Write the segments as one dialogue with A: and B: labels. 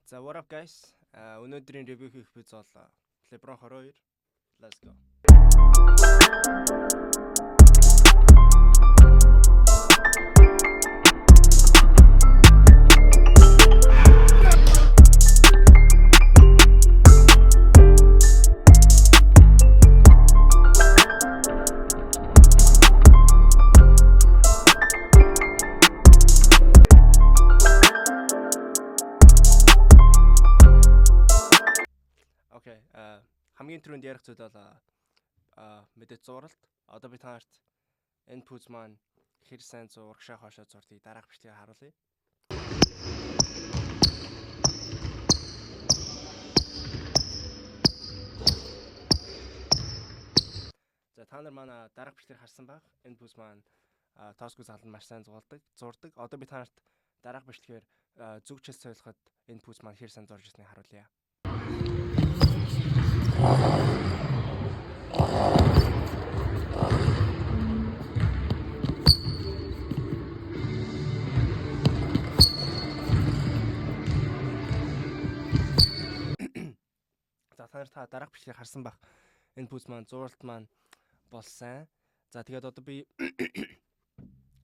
A: За, what up, guys? Өнөөдрийн review хийх пүүз бол LeBron 22. Let's go. Okay, хамгийн түрүүнд ярих зүйл бол мэдээж зуралт. Одоо би та нарт энэ пүүз маань хэр сайн урагшаа хоошоо зурдгийг дараах бичлэгээр харуулъя. За, та нар манай дараах бичлэгээр харсан байх. Энэ пүүз маань тоосгүй зааланд маш сайн зурдаг. Одоо би та нарт дараах бичлэгээр зүг чил солиход энэ пүүз маань хэр сайн зурж ирснийг харуулъя. За, та нар та дараах бичлэгийг харсан байх. Энэ пүүз маань зуралт маань бол сайн. За, тэгээд одоо би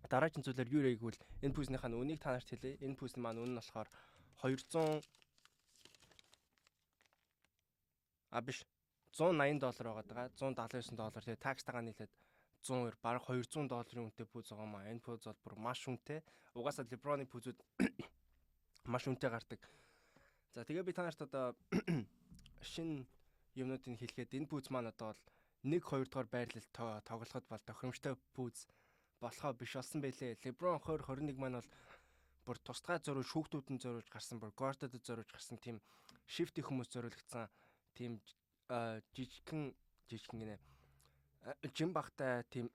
A: дараагийн зүйлээр юу ярих гэвэл энэ пүүзнийхээ үнийг та нарт хэлье. Энэ пүүзний маань үнэ нь болохоор 200 а биш, 180 доллар байгаа даа. 179 доллар. Тэгээд tax тайгаа нийлээд 102, бараг 200 долларын үнэтэй пүүз байгаа маа. Энэ пүүз бол бүр маш үнэтэй. Угаасаа LeBron-ы пүүзүүд маш үнэтэй гардаг. За, тэгээ би та нарт одоо шинэ юмнуудыг хэлэхэд энэ пүүз маань одоо бол 1 2 дугаар байрлалд тоглоход бол тохиромжтой пүүз болохоо биш болсон байлээ. LeBron 20 21 маань бол бүр тусдай зориулж, хүүхдүүдэнд зориулж гарсан, бүр guard ад зориулж гарсан, тийм shifty хүмүүс зориулагдсан тийм жижигхэн жижигхэн гинэ жин багтай, тийм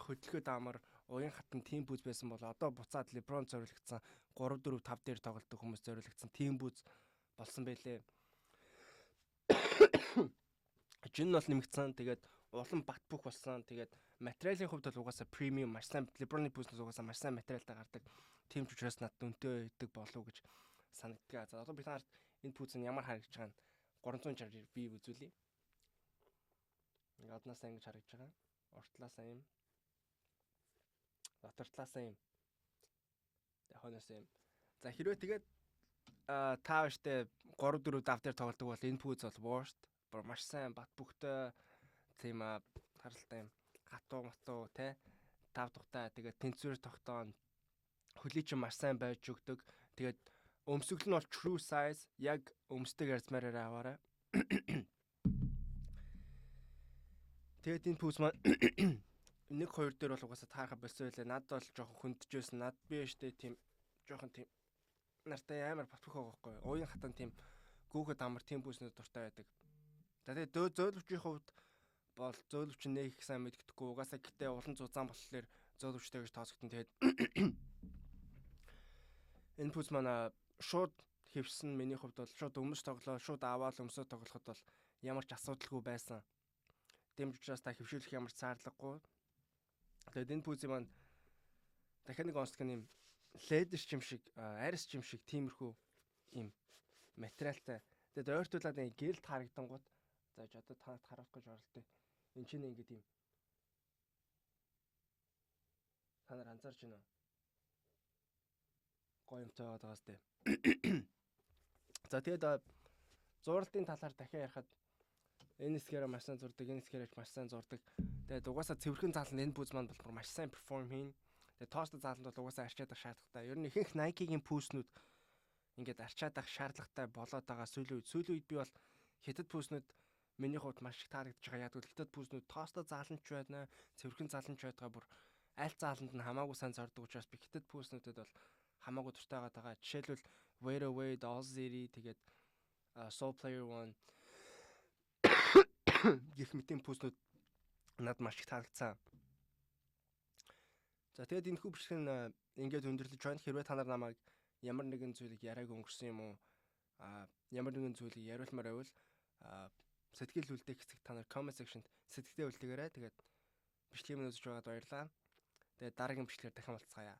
A: хөдөлгөөд амар уян хатан тийм пүүз байсан бол одоо буцаад LeBron зориулагдсан 3 4 5 дээр тоглодог хүмүүс зориулагдсан тийм пүүз болсон байлээ. Жин нь бол нэмэгдсэн. Тэгээд улам бат бөх болсон. Тэгээд материалын хувьд бол угаасаа премиум, маш сайн, LeBron-ы пүүзнээс угаасаа маш сайн материалтай гардаг. Тийм ч учраас надад үнэтэй байдаг болов уу гэж санагддаг. За, одоо би та нарт энэ пүүз нь ямар харагдаж байгаа нь 360 view үзүүлье. Ингээ одноосаа ингэж харагдаж байгаа. Уртлаасаа юм. Дотор талаасаа юм. Тэгээ хойноосаа юм. За, хэрвээ тэгээд та штэ 3 4 5 дээр тоглодог бол энэ пүүз бол worst. Бүр маш сайн бат бөхтэй, тийм харалтай юм. Гатуу матуу те тав тухтай, тэгээд тэнцвэр тогтоон, хөлий чинь маш сайн байж өгдөг. Тэгээд өмсгөл нь бол true size, яг өмсдөг размер аар аваарай. Тэгээд энэ пүүз маань 1 2 дээр бол угаасаа таарах болсон байлаа. Надад бол жоохон хөндөжөөсөн. Над би штэ тийм жоохон тийм нартай амар бат бөх байгаа байхгүй юу? Уян хатан, тийм гүүхэд амар тийм пүүснүүд дуртай байдаг. За, тэгээд зөөлөвчийн хувьд бол зөөлөвч нэг их сайн мэддэхгүй. Угаасаа гэтээ улан зузаан болохоор зөөлөвчтэй гэж тооцогдсон. Тэгээд энэ пүүз манай шууд хэвсэн, миний хувьд бол шууд өмс тоглоо, шууд аваад өмсөө тоглоход бол ямар ч асуудалгүй байсан. Тийм ч учраас та хэвшүүлэх ямар ч шаардлагагүй. Тэгээд энэ пүүзийн маань дахиад нэг онцлог нь юм leather ч юм шиг, арьс ч юм шиг тиймэрхүү юм материалтай. Тэгээд ойртуулаад ингэ гэрэлт харагдангууд, за, одоо танад харуулах гэж оролдъё. Энд чинь ингэ тийм та нар анзаарч байна уу? Гоё юмтай байгаа даа сте. За, тэгээд зуралтын талаар дахиад ярихад энэ хэсгээрээ маш сайн зурдаг, энэ хэсгээрээ маш сайн зурдаг. Тэгээд угаасаа цэвэрхэн зааланд энэ пүүз маань бол маш сайн perform хийн. Тэгээд тоостой зааланд бол угаасаа арчаад ах шаардлагатай. Ер нь ихэнх Nike-гийн пүүснүүд ингээд арчаад ах шаардлагатай болоод байгаа сүүлийн үед. Сүүлийн үед би бол хятад пүүснүүд миний хувьд маш их таалагдж байгаа. Яг бол хятад пүүснүүд тоостой зааланд ч байна, цэвэрхэн зааланд ч байдгаа, бүр аль зааланд нь хамаагүй сайн зордог учраас би хятад пүүснүүдэд бол хамаагүй дуртай байгаа. Жишээлбэл Wade Wade, Ozzy, тэгээд Soul Player One гэх мэтийн пүүснүүд над маш их таалагдсан. За, тэгээд энэ хүү бичлэг нь ингээд өндөрлөж байна. Хэрвээ та нар намайг ямар нэгэн зүйлийг яриаг өнгөрсөн юм уу? Ямар нэгэн зүйлийг яриулмаар байвал сэтгэл үлдээх хэсэгт та нар comment section-д сэтгэлдээ үлдээгээрэй. Тэгээд бичлэгийг минь үзэж байгаад баярлалаа. Тэгээд дараагийн бичлэгээр дахин уулзцаая.